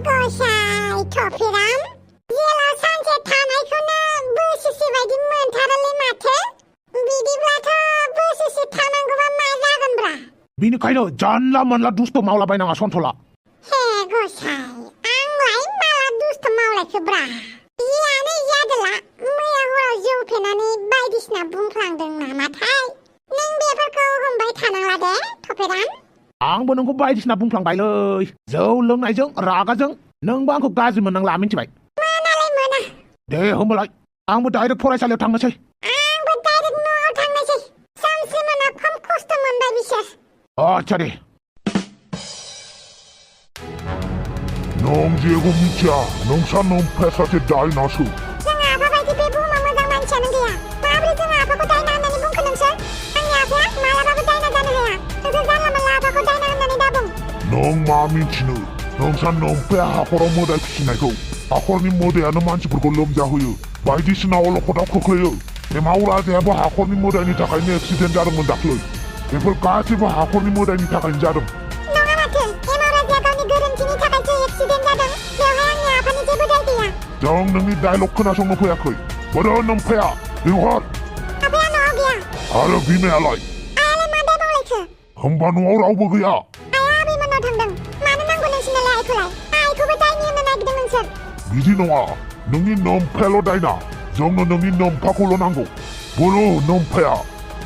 गसाइ थफिराम जेलाव सानसे थानायखौनो बोसोरसे बायदि मोनथारोलै माथो बिदिब्लाथ' बोसोरसे थानांगौबा मा जागोनब्रा बिनिखायनो जानला मोनला दुस्थ मावलाबायनाङा सन्थला हे गसाइ आंलाय माला दुस्थ मावलायखोब्रा जियानो जादोला मैया हराव जौ फेनानै बायदिसिना बुंफ्लांदों नामाथाय नों बेफोरखौ हमबाय थानांला दे थफिराम आंबो नोंखौ बायदिसिना बुंफ्लांबायलै जौ लोंनायजों रागाजों नोंबो आंखौ गाज्रि मोननांला मिन्थिबाय मोनालाय मोना दे होमबालाय आंबो डाइरेक्ट फरायसालियाव थांनोसै आंबो डाइरेक्ट न'आव थांनोसै सानसेमाना खम खस्थ' मोनबाय बिसोर आच्छा दे नों जेबो मिथिया नोंसा नोमफाया सासे दायनासो जोंहा आफा बायदि बे बुहुमाव मोजां मानसियानो गैया माबोरै जोंहा आफाखौ दायना होननानै बुंखो नोंसोर आंनि आफाया मालाबाबो दायना जानो हाया नोंसोर जानला मोनला आफाखौ दायना होननानै दाबुं नों मा मिथिनो नोंसा नोमफाया हाखराव मोदाय फिसिनायखौ हाखरनि मोदायानो मानसिफोरखौ लोमजाहोयो बायदिसिना अलखदाव खोख्लैयो एमाव राजायाबो हाखरनि मोदायनि थाखायनो एक्सिडेन्ट जादोंमोन दाख्लै बेफोर गासैबो हाखरनि मोदायनि थाखायनो जादों नङा माथो एमाव राजाया गावनि गोरोन्थिनि थाखायसो एक्सिडेन्ट जादों बेवहाय आंनि आफानि जेबो दाय गैया जों नोंनि डायलग खोनासंनो फैयाखै बोरो नोमफाया लिंहर आफाया न'आव गैया आरो बिमायालाय आयालाय मा दाय मावलायखो होमबा न'आव रावबो गैया आया आबैमोननाव थांदों मानो नांगौ नोंसिनोलाय आइखौलाय आइखौबो दायनि होनो नागिरदों नोंसोर बिदि नङा नोंनि नोमफायाल' दायना जोंनो नोंनि नोमफाखौल' नांगौ बोरो नोमफाया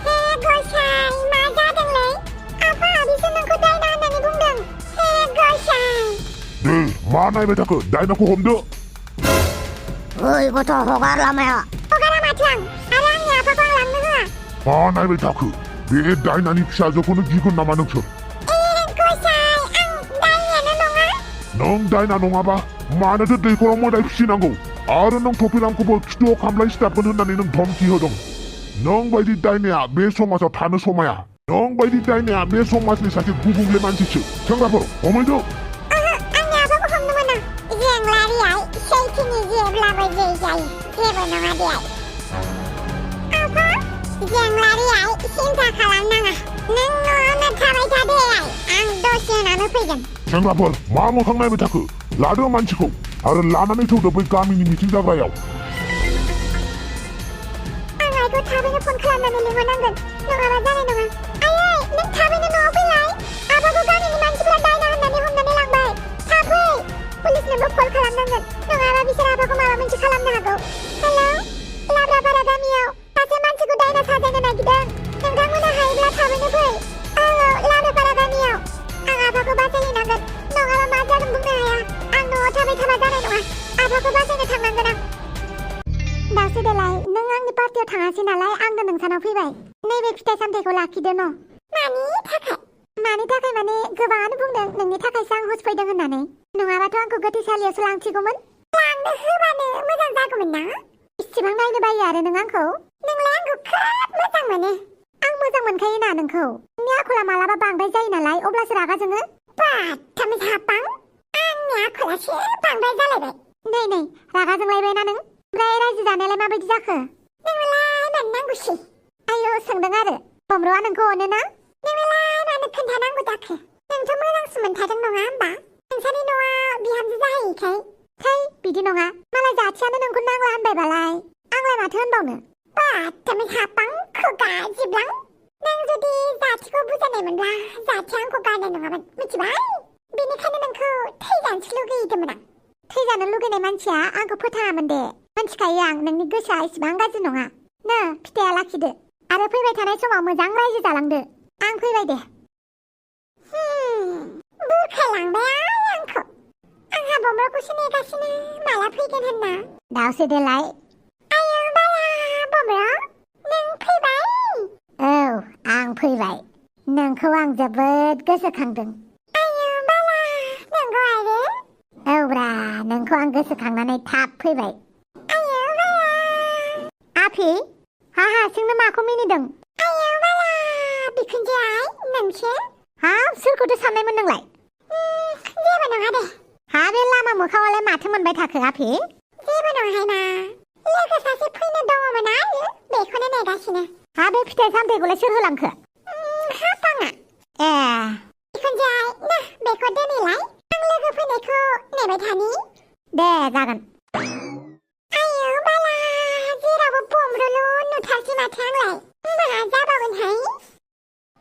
हे गसाइ मा जादोंलै आफा बिसोर नोंखौ दायना होननानै बुंदों हे गसाइ दे मा नायबाय थाखो दायनाखौ हमदो ओइ गथ' हगार लामाया हगारा माथो आं आरो आंनि आफाखौ आं लांनो होआ मा नायबाय थाखो बे दायनानि फिसाजोखौनो गिगोन नामा नोंसोर गसाइ आं दायनायानो नङा नों दायना नङाबा मानोथो दैखराव मोदाय फिसिनांगौ आरो नों थफिरामखौबो खिथुआव खामलाय सिथाबगोन होननानै नों धमकि होदों नों बायदि दायनाया बे समाजाव थानो समाया नों बायदि दायनाया बे समाजनि सासे गुबुंले मानसिसो सेंग्राफोर हमैदो आंनि आफाखौ हमनो मोना जेंलारियाय सैथोनि जेब्लाबो जै जायो जेबो नङा दे आफा जेंलारियाय सिन्था खालामनाङा नों न'आवनो थाबाय था दे आं दसे उनावनो फैगोन सेंग्राफोर मा मोखां नायबाय थाखो लादो मानसिखौ आरो लानानै थौदो बै गामिनि मिथिं जाग्रायाव आं आइखौ थाबैनो फन खालामनानै लिंहरनांगोन नङाबा जानाय नङा आयै नों थाबैनो न'आव फैलाय आफाखौ गामिनि मानसिफ्रा दायना होननानै हमनानै लांबाय थाब फै पुलिसनोबो कल खालामनांगोन नङाबा बिसोर आफाखौ माबा मोनसे खालामनो हागौ हेलौ लाब्रापारा गामियाव सासे मानसिखौ दायना साजायनो नागिरदों नोंथांमोना हायोब्ला थाबैनो फै औ लाब्रापारा गामियाव आं आफाखौ बासायहैनांगोन नङाबा मा जागोन बुंनो हाया आं न'आव थाबाय थाबा जानाय नङा आफाखौ बासायनो थांनांगोन आं दासो देलाय नों आंनि पार्टियाव थाङासै नालाय आंनो नोंसानाव फैबाय नैबे फिथाइ सामथाइखौ लाखिदो न' मानि थाखाय माने गोबाङानो बुंदों नोंनि थाखायसो आं होसफैदों होननानै नङाबाथ' आंखौ गोथैसालियावसो लांसिगौमोन लांनो होबानो मोजां जागौमोन ना इसेबां नायनो बायो आरो नों आंखौ नोंलाय आंखौ खोब मोजां मोनो आं मोजां मोनखायो ना नोंखौ नोंनि आखला मालाबा बांद्राय जायो नालाय अब्लासो रागा जोङो बाथाम जापां आंनि आखलासो बांद्राय जालायबाय नै रागा जोंलायबायना नों ओमफ्राय रायजो जानायालाय माबायदि जाखो नोंलाय मानो नांगौसै आयौ सोंदों आरो बमरुआ नोंखौ अनो ना नोंलाय मानो खोन्थानांगौ जाखो नोंथ' मोजांसो मोनखादों नङा होमबा नोंसानि न'आ बिहामजो जाहैखाय थै बिदि नङा मालाय जाथियानो नोंखौ नांला होनबायबालाय आंलाय माथो होनबावनो बाथाम जापां खुगा जिबलां नों जुदि जाथिखौ बुजायनाय मोनब्ला जाथिया आंखौ गारनाय नङामोन मिथिबाय बेनिखायनो नोंखौ थैजानोसो लुगैदोंमोन आं थैजानो लुगैनाय मानसिया आंखौ फोथाङामोन दे मिथिखायो आं नोंनि गोसोआ इसेबां गाज्रि नङा नो फिथाइया लाखिदो आरो फैबाय थानाय समाव मोजां रायजो जालांदो आं फैबाय दे बुरखायलांबाय आंखौ आंहा बमरखौसो नेगासिनो माला फैगोन होनना दावसो देलाय आयौ बाला बमर नों फैबाय औ आं फैबाय नोंखौ आं जोबोद गोसोखांदों आयौ बाला नंगौ आरो औब्रा नोंखौ आं गोसोखांनानै थाब फैबाय आयौ बाला आफि हा हारसिंनो माखौ मिनिदों आयौ बाला बिखुनजोआय नोंसो हाब सोरखौथो साननायमोन नोंलाय जेबो नङा दे हा बे लामा मोखाङावलाय माथो मोनबाय थाखो आफि जेबो नङाहायना लोगो सासे फैनो दङमोन आरो बेखौनो नेगासिनो हा बे फिथाइ सामथाइखौलाय सोर होलांखो हापाङा ए बिखुनजोआय ना बेखौ दोनैलाय आं लोगो फैनायखौ नेबाय थानि दे जागोन आयौ बाला जेरावबो बमरुलु नुथारसै माथो आंलाय मा जाबावगोनहाय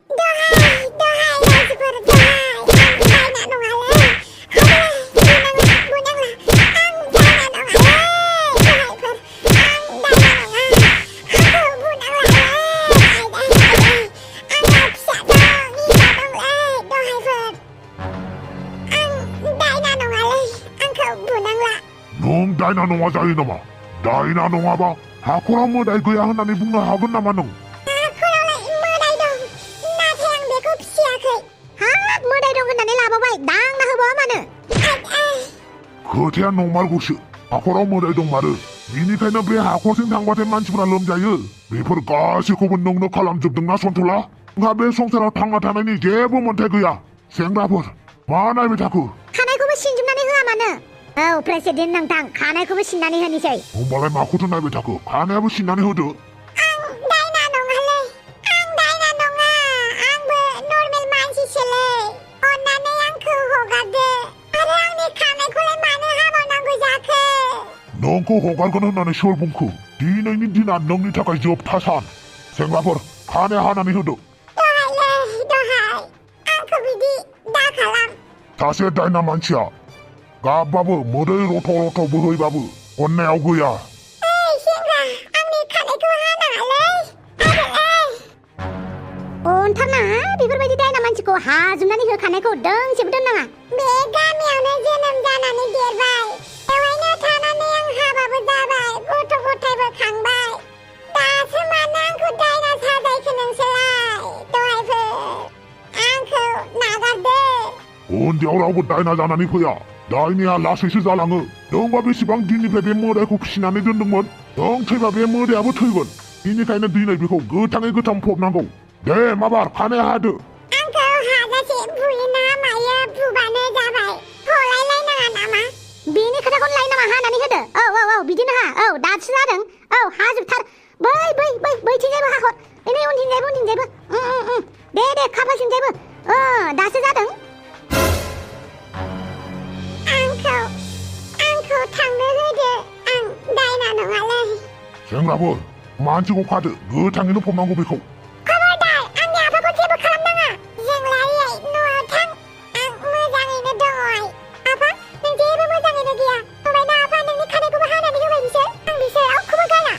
दहाय रायजोफोर दहाय आं दायना नङालै बुनांला आं दायना नङालै दहायफोर आं दायना नङा आंखौ बुनांलालै आंहा फिसा दंलै दहायफोर आं दायना नङालै आंखौ बुनांला नों दायना नङा जायो नामा दायना नङाबा हाखराव मोदाय गैया होननानै बुंनो हागोन नामा नों हाखरावलाय मोदाय दं नाथाय आं बेखौ फिसियाखै हाब मोदाय दं होननानै लाबावबाय दांना होबावा मानो खोथाया नंमारगौसो हाखराव मोदाय दंमारो बिनिखायनो बे हाखरसिम थांबाथाय मानसिफोरा लोमजायो बेफोर गासैखौबो नोंनो खालामजोबदोंना सन्थला नोंहा बे संसाराव थांना थानायनि जेबो मोन्थाय गैया सेंग्राफोर मा नायबाय थाखो खानायखौबो सिनजोबनानै होआ मानो औ प्रेसिडेन्ट नोंथां खानायखौबो सिननानै होनोसै होमबालाय माखौथो नायबाय थाखो खानायाबो सिननानै होदो आं दायना नङालै आं दायना नङा आंबो नर्मेल मानसिसोलै अन्नानै आंखौ हगारदो आरो आंनि खानायखौलाय मानो हाबावनांगौ जाखो नोंखौ हगारगोन होननानै सोर बुंखो दिनैनि दिना नोंनि थाखाय जोबथा सान सेंग्राफोर खानाय हानानै होदो दहाय आंखौ बिदि दाखालाम सासे दायना मानसिया गाबबाबो मोदै रथ' रथ' बोहैबाबो अननायाव गैया ओइ सेंग्रा आंनि खानायखौ हानाङालै अनथारनाङा बेफोरबायदि दायना मानसिखौ हाजोबनानै हो खानायखौ दोंसेबो दोननाङा बे गामियावनो जोनोम जानानै देरबाय बेवहायनो थानानै आं हाबाबो जाबाय गथ' गथायबो खांबाय दासो मानो आंखौ दायना साजायखो नोंसोरलाय दहायफोर आंखौ नागारदो उन्दैयाव रावबो दायना जानानै फैया दायनाया लासैसो जालाङो नोंबा बेसेबां दिननिफ्राय बे मोदायखौ फिसिनानै दोनदोंमोन नों थैबा बे मोदायाबो थैगोन बेनिखायनो दिनै बेखौ गोथाङै गोथां फबनांगौ दे माबार खानाय हादो आंखौ हाजासे बुयोना मायो बुबानो जाबाय हलायलायनाङा नामा बेनि खोथाखौनो लाय नामा हानानै होदो औ बिदिनो हा औ दासो जादों औ हाजोबथार बैथिंजायबो हाखर नै उनथिंजायबो दे खाफासिंजायबो दासो जादों आंखौ थांनो होदो आं दायना नङालै सेंग्राफोर मानसिखौ खादो गोथाङैनो फबनांगौ बेखौ खबरदार आंनि आफाखौ जेबो खालामनाङा जोंलायै न'आव थां आं मोजाङैनो दङ आफा नों जेबो मोजाङैनो गैया नुबायना आफा नोंनि खानायखौबो हानानै होबाय बिसोर आं बिसोर रावखौबो गाला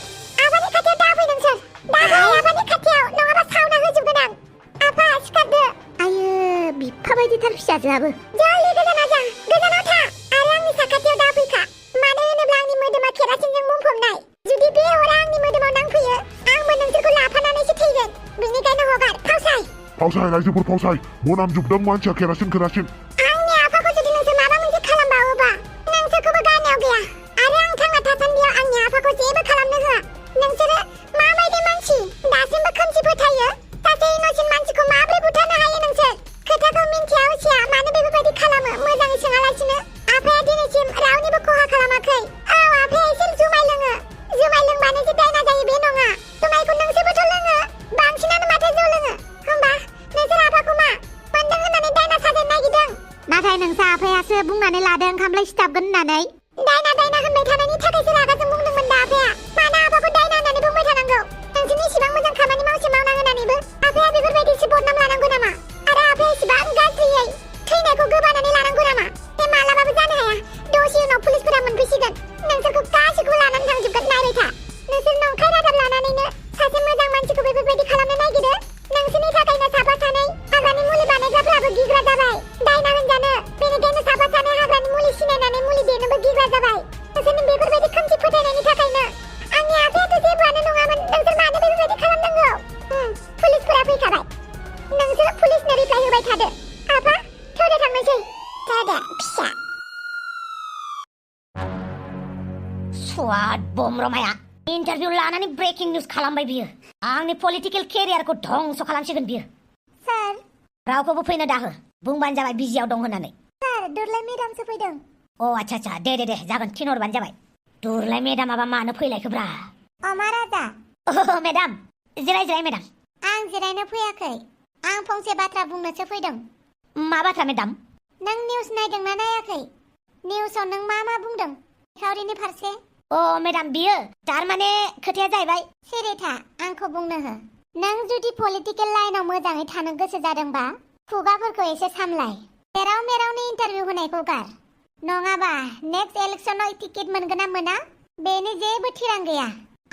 आफानि खाथियाव दाफै नोंसोर दाफै आफानि खाथियाव नङाबा सावना होजोबगोन आं आफा सिखारदो आयो बिफा बायदिथार फिसाजोआबो जल्दि गोजानाव था आरो आंनि साखाथियाव दाफैखा मानो होनोब्ला आंनि मोदोमा केरासिनजों बुंफबनाय जुदि बे अरा आंनि मोदोमाव नांफैयो आंबो नोंसोरखौ लाफानानैसो थैगोन बेनिखायनो हगार फावसाय रायजोफोर फावसाय मोनामजोबदों मानसिया केरासिन आंनि आफाखौ जुदि नोंसोर माबा मोनसे खालामबावोबा नोंसोरखौबो गारनायाव गैया आरो आं थांना थासान्दियाव आंनि आफाखौ जेबो खालामनो होआ नोंसोरो माबायदि मानसि दासिमबो खोमसि फोथायो सासे इनोसेन्ट मानसिखौ माबोरै बुथारनो हायो नोंसोर खोथाखौ मिन्थिया उसिया मानो बेफोरबायदि खालामो मोजाङै सोङालासिनो आफाया दिनैसिम रावनिबो खहा खालामाखै औ आफाया एसे जुमाय लोङो जुमाय लोंबानो जे दायना जायो बे नङा जुमायखौ नोंसोरबोथ' लोङो बांसिनानो माथो जौ लोङो होमबा नोंसोर आफाखौ मा मोनदों होननानै दायना साजायनो नागिरदों नाथाय नोंसा आफायासो बुंनानै लादों खामफ्लाय सिथाबगोन होननानै दायना होनबाय थानायनि थाखायसो रागाजों बुंदोंमोन दा आफाया मानो आफाखौ दायना होननानै बुंबाय थानांगौ नोंसोरनि इसिबां मोजां खामानि मावना होनानैबो आफाया बेफोरबायदिसो बदनाम लानांगौ नामा आरो आफाया इसिबां गाज्रियै थैनायखौ गोबानानै लानांगौ नामा बे मालाबाबो जानो हाया दसे उनाव पुलिसफोरा मोनफैसिगोन नोंसोरखौ गासैखौबो लानानै थांजोबगोन नायबाय था नोंसोर नंखाय रादाब लानानैनो सासे मोजां मानसिखौ बेफोरबायदि खालामनो नागिरो नोंसोरनि थाखायनो साफा सानै हाग्रानि मुलि बानायग्राफ्राबो गिग्रा जाबाय दायना होनजानो बेनिखायनो साफा सानै हाग्रानि मुलि सिनायनानै मुलि देनोबो गिग्रा जाबाय नोंसोरनि बेफोरबायदि खोमसि फोथायनायनि थाखायनो आंनि आफायाथ' जेबोआनो नङामोन नोंसोर मानो बेफोरबायदि खालामनांगौ पुलिसफोरा फैखाबाय नोंसोर पुलिसनो रिप्लाय होबाय थादो आफा थौदो थांनोसै थौदो फिसा स्वाद बमरमाया इन्टारभिउ लानानै ब्रेकिं निउज खालामबाय बियो आंनि पलिटिकेल केरियारखौ धंस खालामसिगोन बियो सार रावखौबो फैनो दाहो बुंबानो जाबाय बिजियाव दं होननानै सार दुर्लाय मेडामसो फैदों अ आच्छा दे जागोन थिनहरबानो जाबाय दुर्लाय मेडामाबा मानो फैलायखोब्रा अमा राजा मेडाम जिराय मेडाम आं जिरायनो फैयाखै आं फंसे बाथ्रा बुंनोसो फैदों मा बाथ्रा मेडाम नों निउज नायदोंना नायाखै निउसाव नों मा बुंदों निखावरिनि फारसे मेडाम बियो थारमाने खोथाया जाहैबाय सिरि था आंखौ बुंनो हो नों जुदि पलिटिकेल लाइनाव मोजाङै थानो गोसो जादोंबा खुगाफोरखौ एसे सामलाय मेराव मेरावनि इन्टारभिउ होनायखौ गार नङाबा नेक्स्ट इलेक्सनाव टिकेट मोनगोन ना मोना बेनि जेबो थिरां गैया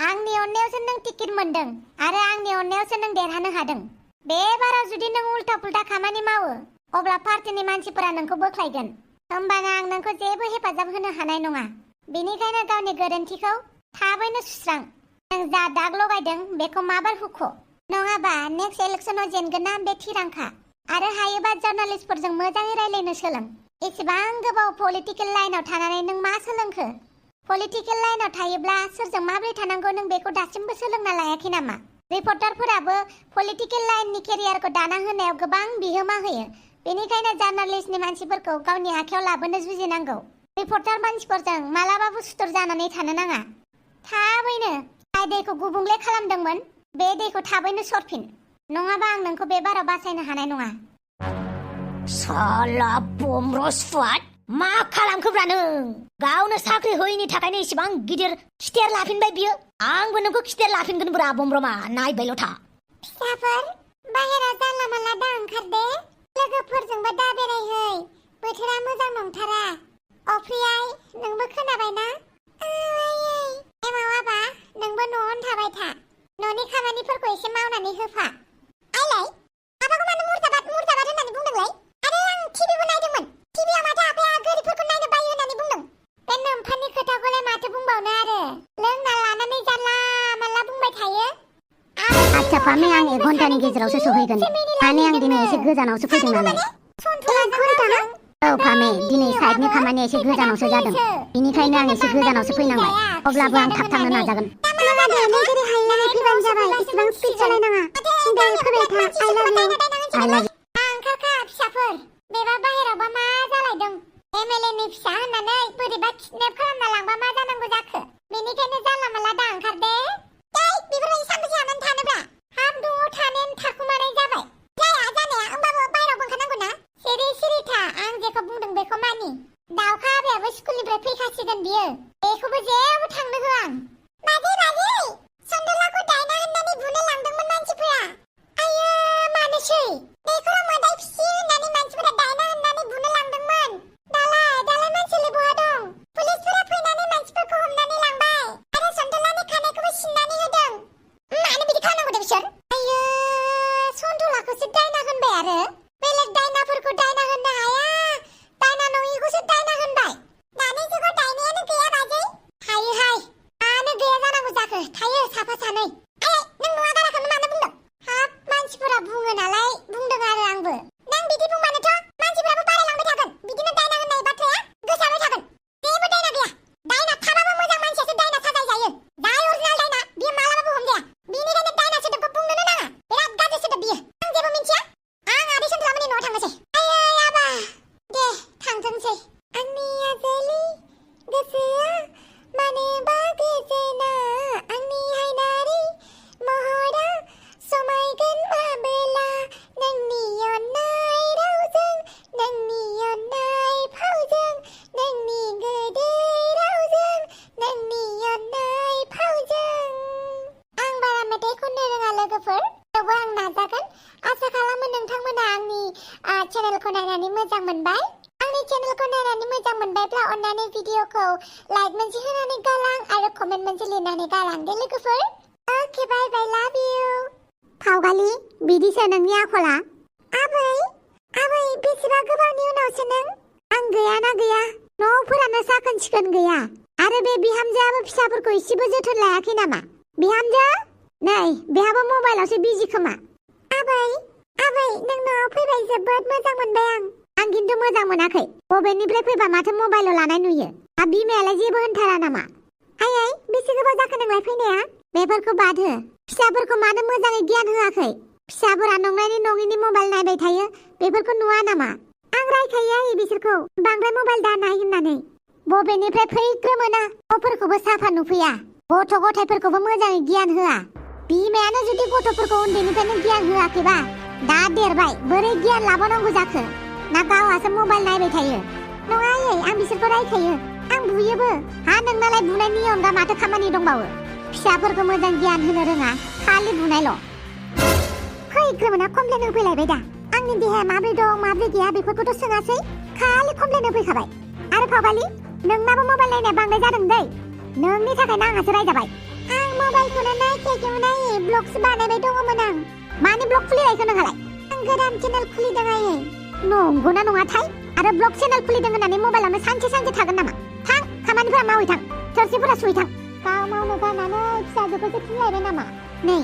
आंनि अननायावसो नों टिकेट मोनदों आरो आंनि अननायावसो नों देरहानो हादों बे बाराव जुदि नों उल्टा पुल्टा खामानि मावो अब्ला पार्टीनि मानसिफोरा नोंखौ बोख्लायगोन होमबाना आं नोंखौ जेबो हेफाजाब होनो हानाय नङा बेनिखायनो गावनि गोरोन्थिखौ थाबैनो सुस्रां नों जा दाग लगायदों बेखौ माबार हुख' नङाबा नेक्स्ट इलेक्सनाव जेनगोन ना बे थिरांखा आरो हायोबा जार्नालिस्टफोरजों मोजाङै रायलायनो सोलों एसेबां गोबाव पलिटिकेल लाइनाव थानानै नों मा सोलोंखो पलिटिकेल लाइनाव थायोब्ला सोरजों माबोरै थानांगौ नों बेखौ दासिमबो सोलोंना लायाखै नामा रिपर्टारफोराबो पलिटिकेल लाइननि केरियारखौ दाना होनायाव गोबां बिहोमा होयो बेनिखायनो जार्नालिस्टनि मानसिफोरखौ गावनि आखायाव लाबोनो जुजिनांगौ रिपर्टार मानसिफोरजों मालाबाबो सुथुर जानानै थानो नाङा थाबैनो जाय दैखौ गुबुंले खालामदोंमोन बे दैखौ थाबैनो सरफिन नङाबा आं नोंखौ बे बाराव बासायनो हानाय नङा साला बमरस फाट मा खालामखोब्रा नों गावनो साख्रि होयैनि थाखायनो इसेबां गिदिर खिथेर लाफिनबाय बियो आंबो नोंखौ खिथेर लाफिनगोन ब्रा बमरमा नायबायल' था फिसाफोर बाहेराव जानला मानला दा ओंखारदे लोगोफोरजोंबो दा बेरायहै बोथोरा मोजां नंथारा अफ्रियाय नोंबो खोनाबायना एमाव आबा नोंबो न'आवनो थाबाय था न'नि खामानिफोरखौ एसे मावनानै होफा आइलाय आबाखौ मानो मुर्दाबाद होननानै बुंदोंलाय आरो आं टिभिबो नायदोंमोन टिभियाव माथो आफाया गोरिबफोरखौ नायनो बायो होननानै बुंदों बे नोम्फानि खोथाखौलाय माथो बुंबावनो आरो लोंना लानानै जानला मानला बुंबाय थायो आच्छा फामे आं 1 घन्टानि गेजेरावसो सहैगोन माने आं दिनै एसे गोजानावसो फैदों नालाय औ फामे दिनै साइडनि खामानिया एसे गोजानावसो जादों बेनिखायनो आं एसे गोजानावसो फैनांबाय अब्लाबो आं थाब थांनो नाजागोन फिसाफोर बेबा बाहेरावबा मा जालायदों एमएलए नि फिसा होननानै बोरैबा किडनेप खालामना लांबा मा जानांगौ जाखो बेनिखायनो जानला मानला दा ओंखारदे बेफोरबायदि सानबेसे हानानै थानोब्रा हाब न'आव थानायानो थाखुमानाय जाबाय जाया जानाया होमबाबो बाहेरावबो ओंखारनांगौ ना सिरि था आं जेखौ बुंदों बेखौ मानि दाउखा आबायाबो स्कुलनिफ्राय फैखासिगोन बियो बेखौबो जेबो थांनो होआ आं बाजै सन्दलाखौ दायना होननानै बुनो लांदोंमोन मानसिफोरा आयो मानोसै बेखौ मोदाय फिसि होननानै मानसिफोरा दायना होननानै बुनो लांदोंमोन दालाय मानसियालाय बहा दं पुलिसफोरा फैनानै मानसिफोरखौ हमनानै लांबाय आरो सन्दलानि खानायखौबो सिननानै होदों मानो बिदि खालामनांगौ दे बिसोर आयो सन्दलाखौसो दायना होनबाय आरो बेलेग दायनाफोरखौ दायना होननो हाया दायना नङिखौसो दायना होनबाय दानि जुगाव दायनायानो गैया बाजै हायोहाय मानो गैया जानांगौ जाखो थायो साफा सानै नों नङा गाराखौनो मानो बुंदों हाब मानसिफोरा बुङो नालाय बुंदों आरो आंबो नों बिदि बुंबानोथ' मानसिफोराबो बारायलांबाय थागोन बिदिनो दायना होननाय बाथ्राया गोसारबाय थागोन जेबो दायना गैया दायना थाबाबो मोजां मानसियासो दायना साजाय जायो जाय अरिजिनाल दायना बियो मालाबाबो हमजाया बिनिखायनो दायना सोदोबखौ बुंनोनो नाङा बिराद गाज्रि सोदोब बियो आं जेबो मिन्थिया आं आदै सन्दलामोननि न'आव थांनोसै आयै आबा दे थांथोंसै आंनि आजोलि गोसोआ मानोबा गोजोना आंनि हायनारि महरा समायगोन माबोला नोंनि अननाय रावजों नोंनि अननाय फावजों नोंनि गोदै रावजों नोंनि अननाय फावजों आं बारा मेथाइ खननो रोङा लोगोफोर थेवबो आं नाजागोन आसा खालामो नोंथांमोना आंनि चेनेलखौ नायनानै मोजां मोनबाय आंनि चेनेलखौ नायनानै मोजां मोनबायब्ला अन्नानै भिडिअखौ लाइक मोनसे होनानै गालां आरो कमेन्ट मोनसे लिरनानै गालां दे लोगोफोर ओके बाय बाय लाभ इउ फावगालि बिदिसो नोंनि आखला आबै बेसेबा गोबावनि उनावसो नों आं गैयाना गैया न'फोरानो साखोन सिखोन गैया आरो बे बिहामजोआबो फिसाफोरखौ एसेबो जोथोन लायाखै नामा बिहामजो नै बेहाबो मबाइलावसो बिजि खोमा आबै नों न'आव फैबाय जोबोद मोजां मोनबाय आं खिन्थु मोजां मोनाखै बबेनिफ्राय फैबा माथो मबाइलाव लानाय नुयो बिमायालाय जेबो होनथारा नामा आयै बेसे गोबाव जाखो नोंलाय फैनाया बेफोरखौ बाद हो फिसाफोरखौ मानो मोजाङै गियान होआखै फिसाफोरा नंनायनि नङिनि मबाइल नायबाय थायो बेफोरखौ नुवा नामा आं रायखायो बिसोरखौ बांद्राय मबाइल दा नाय होननानै बबेनिफ्राय फैग्रोमोना न'फोरखौबो साफा नुफैया गथ' गथायफोरखौबो मोजाङै गियान होआ बिमायानो जुदि गथ'फोरखौ उन्दैनिफ्रायनो गियान होआखैबा दा देरबाय बोरै गियान लाबावनांगौ जाखो ना गावहासो मबाइल नायबाय थायो नङा आयै आं बिसोरखौ रायखायो आं बुयोबो हा नोंनालाय बुनायनि अनगा माथो खामानि दंबावो फिसाफोरखौ मोजां गियान होनो रोङा खालि बुनायल' फै ग्रोमोना कमप्लेन होफैलायबाय दा आंनि देहाया माब्रै दं माब्रै गैया बेफोरखौथ' सोङासै खालि कमप्लेन होफैखाबाय आरो फावबालि नोंनाबो मबाइल नायनाया बांद्राय जादों दै नोंनि थाखायनो आंहासो रायजाबाय आं मबाइलखौनो नायखायाखैमोन आयै ब्लगसो बानायबाय दङमोन आं मानि ब्लग खुलिनायखौ नोंहालाय आं गोदान चेनेल खुलिदों आयै नंगौना नङाथाय आरो ब्लग चेनेल खुलिदों होननानै मबाइलावनो सानसे थागोन नामा थां खामानिफोरा मावै थां थोरसिफोरा सुयै थां गाव मावनो गारनानै फिसाजोखौसो थिनलायबाय नामा नै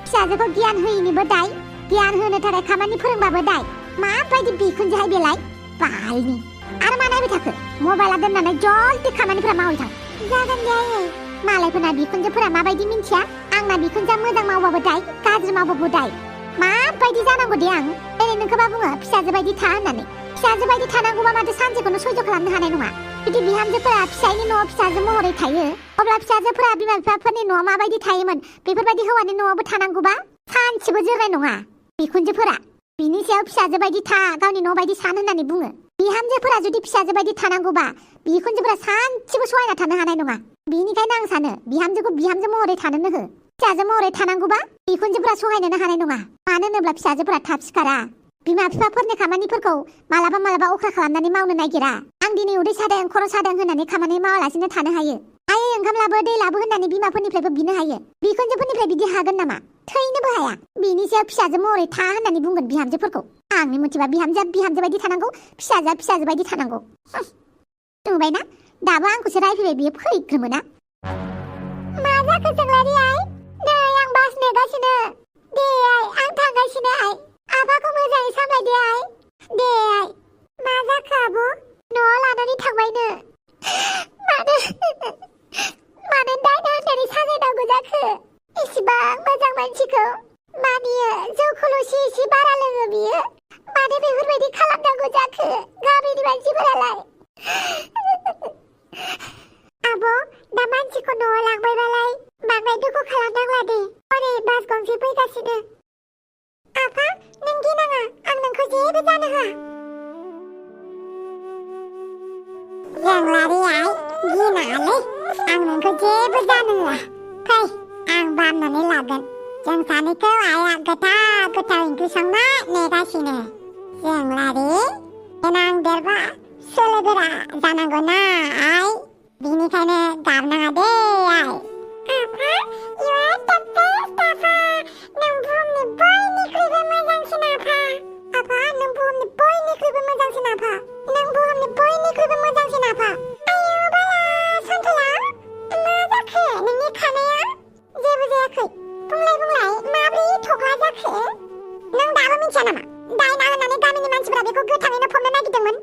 फिसाजोखौ गियान होयिनिबो दाय गियान होनो थाखाय खामानि फोरोंबाबो दाय माबायदि बिखुनजोहाय बेलाय बालनि आरो मा नायबाय थाखो मबाइला दोननानै जल्दि खामानिफोरा मावै थां जागोन दे आयै मालायफोरना बिखुनजोफोरा माबायदि मिन्थिया आंना बिखुनजोआ मोजां मावबाबो दाय गाज्रि मावबाबो दाय माबायदि जानांगौ दे आं ओरै नोंखौबा बुङो फिसाजो बायदि था होननानै फिसाजो बायदि थानांगौबा माथो सानसेखौनो सयज' खालामनो हानाय नङा जुदि बिहामजोफोरा फिसायनि न'आव फिसाजो महरै थायो अब्ला फिसाजोफोरा बिमा बिफाफोरनि न'आव माबायदि थायोमोन बेफोरबायदि हौवानि न'आवबो थानांगौबा सानसेबो जोरनाय नङा बिखुनजोफोरा बिनि सायाव फिसाजो बायदि था गावनि न' बायदि सान होननानै बुङो बिहामजोफोरा जुदि फिसाजो बायदि थानांगौबा बिखुनजोफोरा सानसेबो सहायना थानो हानाय नङा बिनिखायनो आं सानो बिहामजोखौ बिहामजो महरै थानोनो हो फिसाजो महरै थानांगौबा बिखुनजोफोरा सहायनोनो हानाय नङा मानो होनोब्ला फिसाजोफोरा थाब सिखारा बिमा बिफाफोरनि खामानिफोरखौ मालाबा अख्रा खालामनानै मावनो नागिरा आं दिनै उदै सादों खर' सादों होननानै खामानि मावालासिनो थानो हायो आयै ओंखाम लाबो दै लाबो होननानै बिमाफोरनिफ्रायबो बिनो हायो बिखुनजोफोरनिफ्राय बिदि हागोन नामा थैनोबो हाया बिनि सायाव फिसाजो महरै था होननानै बुंगोन बिहामजोफोरखौ आंनि मथेबा बिहामजोआ बिहामजो बायदि थानांगौ फिसाजोआ फिसाजो बायदि थानांगौ नुबायना दाबो आंखौसो रायफैबाय बियो फैग्रोमोना मा जाखो जोंलारि आइ नै आं बास नेगासिनो दे आइ आं थांगासिनो आइ आफाखौ मोजाङै सामलायदे आइ दे आइ मा जाखो आब' न'आव लानानै थांबायनो मानो दायना होननानै साजायनांगौ जाखो इसिबां मोजां मानसिखौ मानियो जौखौल'सो एसे बारा लोङो बियो मानो बेफोरबायदि खालामनांगौ जाखो गामिनि मानसिफोरालाय आब' दा मानसिखौ न'आव लांबायबालाय बांद्राय दुखु खालामनांला दे हरै बास गंसे फैगासिनो आफा नों गिनाङा आं नोंखौ जेबो जानो होआ जोंलारि आइ गिनाङालै आं नोंखौ जेबो जानो होआ फै आं बामनानै लागोन जों सानैखौ आइया गोथाव ओंख्रि संना नेगासिनो जोंलारि देनां देरबा सोलो गोरा जानांगौ ना आइ बिनिखायनो गाबनाङा दे आइ आफा you are the best आफा नों बुहुमनि बयनिख्रुइबो मोजांसिन आफा नों बुहुमनि बयनिख्रुइबो मोजांसिन आफा नों बुहुमनि बयनिख्रुइबो मोजांसिन आफा आयौ बाला सन्थला मा जाखो नोंनि खानाया जेबो जायाखै बुंलाय माब्रै थख्ला जाखो नों दाबो मिथिया नामा दायना होननानै गामिनि मानसिफोरा बेखौ गोथाङैनो फबनो नागिरदोंमोन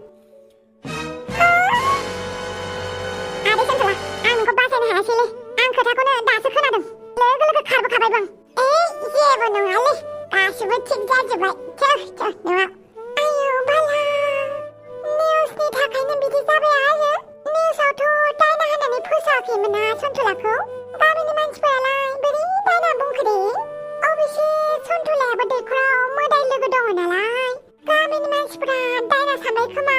आदै सन्थला आं नोंखौ बासायनो हायासैलै आं खोथाखौनो दासो खोनादों लोगो खारबोखाबाय बां जेबो नङालै गासिबो थिग जाजोब्बाय थोर न'आव आयौ बाला निउसनि थाखायनो बिदि जाबाय आरो निउसावथ' दायना होननानै फोसावाखैमोन ना सन्थलाखौ गामिनि मानसिफोरालाय बोरै दायना बुंखो दे अबेसे सन्थलायाबो दैखराव मोदाय लोगो दङ नालाय गामिनि मानसिफोरा दायना सानबाय खोमा